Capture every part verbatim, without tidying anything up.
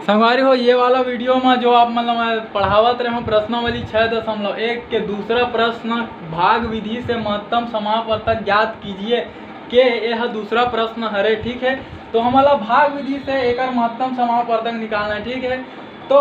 संगवारी हो, ये वाला वीडियो में जो आप मन ल मैं पढ़ावत रहे हूँ, प्रश्नावली छः दशमलव एक के दूसरा प्रश्न, भाग विधि से महत्तम समापवर्तक ज्ञात कीजिए के, यह दूसरा प्रश्न हरे, ठीक है। तो हमला भाग विधि से एकर महत्तम समापवर्तक निकालना है, ठीक है। तो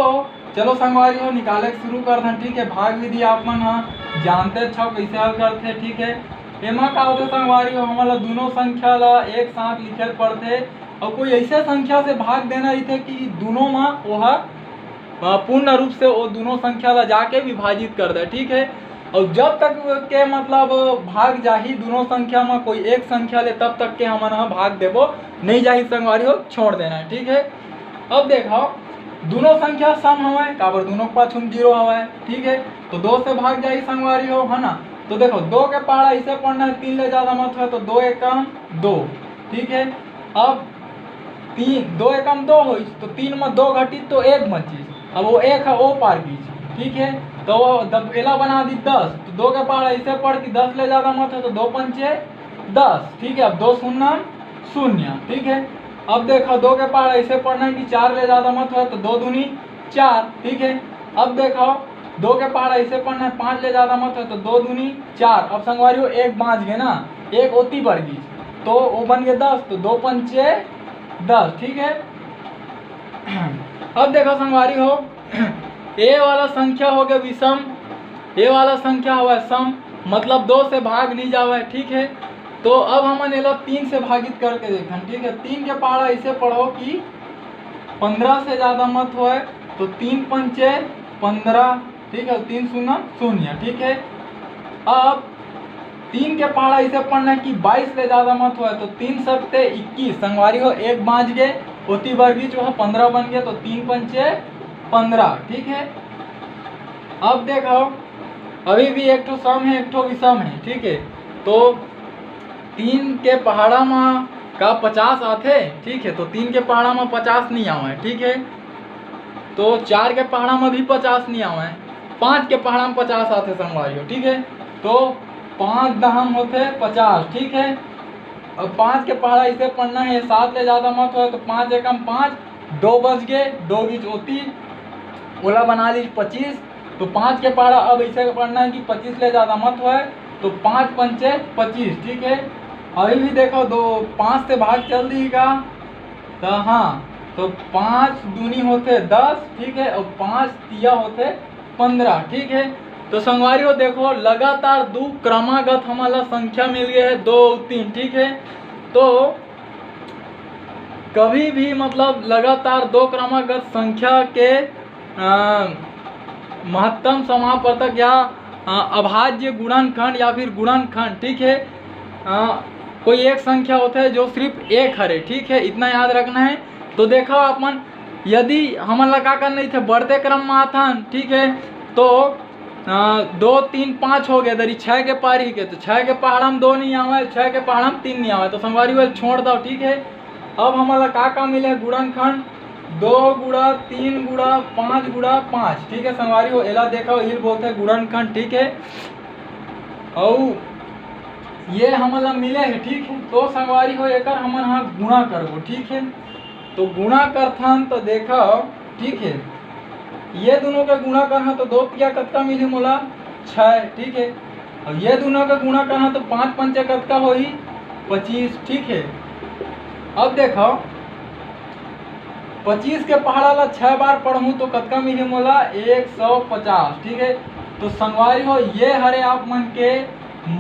चलो संगवारी हो, निकाले के शुरू करथन, ठीक है। भाग विधि आप मन ह जानते छव कैसे हल करथे, ठीक है। एमा का होथे संगवारी हो, हमन ल दोनों संख्या ला एक साथ लिखे ल पड़थे, और कोई ऐसे संख्या से भाग देना रहिथे कि दोनों में वो ह, अ, पूर्ण रूप से वो दोनों संख्या ला जाके विभाजित कर दे, ठीक है। और जब तक के मतलब भाग जाही दोनों संख्या में कोई एक संख्या ले, तब तक के हमन ह भाग देबो, नहीं जाही संगवारी हो, छोड़ देना है, ठीक है। अब देखो, दोनों संख्या सम हवय, काबर दोनों के पाछू में जीरो हवय, ठीक है। तो दो से भाग जाही संगवारी हो, है ना। तो देखो, दो के पहाड़ा ऐसे पढ़ना है, तीन ले ज्यादा मत हो, तो दो एकम दो, ठीक है। अब तीन, दो एकम दो होइस, तो तीन में दो घटिस तो एक बचिस, अब वो एक है, वो पार गई, ठीक है। तो वो जब एला बना दी दस, तो दो के पहाड़ा ऐसे पढ़ कि दस ले ज्यादा मत हो, तो दो पंचे दस, ठीक है। अब दो शून्य शून्य, ठीक है। अब देखो, दो के पहाड़ा ऐसे पढ़ना है कि चार ले ज्यादा मत हो, तो दो दूनी चार, ठीक है। अब देखो, दो के पहाड़ा ऐसे पढ़ना है, पाँच ले ज्यादा मत हो, तो दो दूनी चार। अब संगवारी हो, एक बाँच गए ना, एक ओती बढ़ गई, तो वो बन गए दस, तो दो पंचे दस, ठीक है। अब देखो संगवारी हो, ये वाला संख्या हो गया विषम, ये वाला संख्या हुआ सम, मतलब दो से भाग नहीं जावे, ठीक है। तो अब हमन एला तीन से भागित करके देखन, ठीक है। तीन के पहाड़ा ऐसे पढ़ो कि पंद्रह से ज्यादा मत होए, तो तीन पंचे पंद्रह, ठीक है, तीन शून्य शून्य, ठीक है। अब तीन के पहाड़ा ऐसे पढ़ना है कि बाईस ले ज्यादा मत होए, तो तीन सत्ते इक्कीस, संगवारी हो, एक बाँच गए, ओती बढ़ गई, जो है पंद्रह बन गया, तो तीन पंचे पंद्रह, ठीक है। अब देखो, अभी भी एक ठो सम है, एक ठो विषम है, ठीक है। तो तीन के पहाड़ा में का पचास आथे, ठीक है, तो तीन के पहाड़ा में पचास नहीं आवे, ठीक है। तो चार के पहाड़ा में भी पचास नहीं आवे, पाँच के पहाड़ा में पचास आथे संगवारी हो, ठीक है। तो पाँच दहम होथे पचास, ठीक है। अब पाँच के पहाड़ा ऐसे पढ़ना है, सात ले ज्यादा मत हो, तो पाँच एकम पाँच, दो बच गए, दो बीच ओती, ओला बना लीजिए पच्चीस। तो पाँच के पहाड़ा अब ऐसे पढ़ना है कि पच्चीस ले ज्यादा मत होए, तो पाँच पंचे पच्चीस, ठीक है। अभी भी देखो, दो पाँच से भाग चल दी का, तो हाँ, तो पाँच दूनी होथे दस, ठीक है, और पाँच तिया होथे पंद्रह, ठीक है। तो संगवारी हो, देखो, लगातार दो क्रमागत हमन ला संख्या मिल गए है, दो और तीन, ठीक है। तो कभी भी मतलब लगातार दो क्रमागत संख्या के, अ, महत्तम समापवर्तक या, अ, अभाज्य गुणनखंड या फिर गुणनखंड, ठीक है, अ, कोई एक संख्या होथे जो सिर्फ एक हरे, ठीक है, इतना याद रखना है। तो देखो आप मन, यदि हमन ला का करना रहिथे, बढ़ते क्रम में आथन, ठीक है, तो अ, दो, तीन, पाँच हो गए, दरी छः के पारी के, तो छः के पहाड़ा में दो नहीं आवे, छः के पहाड़ा में तीन नहीं आवे, तो संगवारी हो एला छोड़ दो, ठीक है। अब हमन ला का का मिले हे? गुणनखंड, दो गुणा तीन गुणा पाँच गुणा पाँच, ठीक है संगवारी हो, एला देखो, यही बोलथे गुणनखंड, ठीक है। अउ ये हमन ला मिले हे, ठीक है, तो संगवारी हो एकर हमन हा गुणा करबो, ठीक है। तो गुणा करथन तो देखो, ठीक है, ये दोनों के गुणा करहा तो दो तिया कतका मिलही मोला? छः, ठीक है। और ये दोनों के गुणा करहा तो पाँच पंचे कतका होही? पच्चीस, ठीक है। अब देखो, पच्चीस के पहाड़ा ला छः बार पढ़हूँ तो कतका मिलही मोला? एक सौ पचास, ठीक है। तो संगवारी हो, ये हरे आप मन के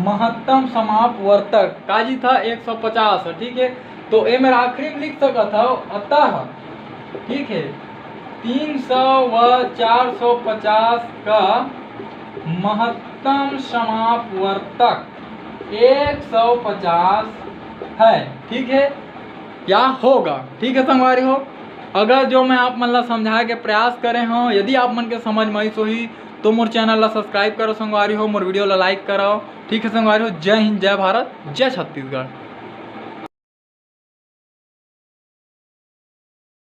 महत्तम समापवर्तक, काजी था एक सौ पचास, ठीक है। तो ए मेर आखिरी में लिख सकत हव, अतः, ठीक है, तीन सौ व चार सौ पचास का महत्तम समापवर्तक एक सौ पचास है, ठीक है, या होगा, ठीक है संगवारी हो। अगर जो मैं आप मन ला समझाए के प्रयास करे हव, यदि आप मन के समझ में आइस होही, तो मोर चैनल ला सब्सक्राइब करो संगवारी हो, मोर वीडियो ला लाइक करो, ठीक है संगवारी हो। जय हिंद, जय भारत, जय छत्तीसगढ़।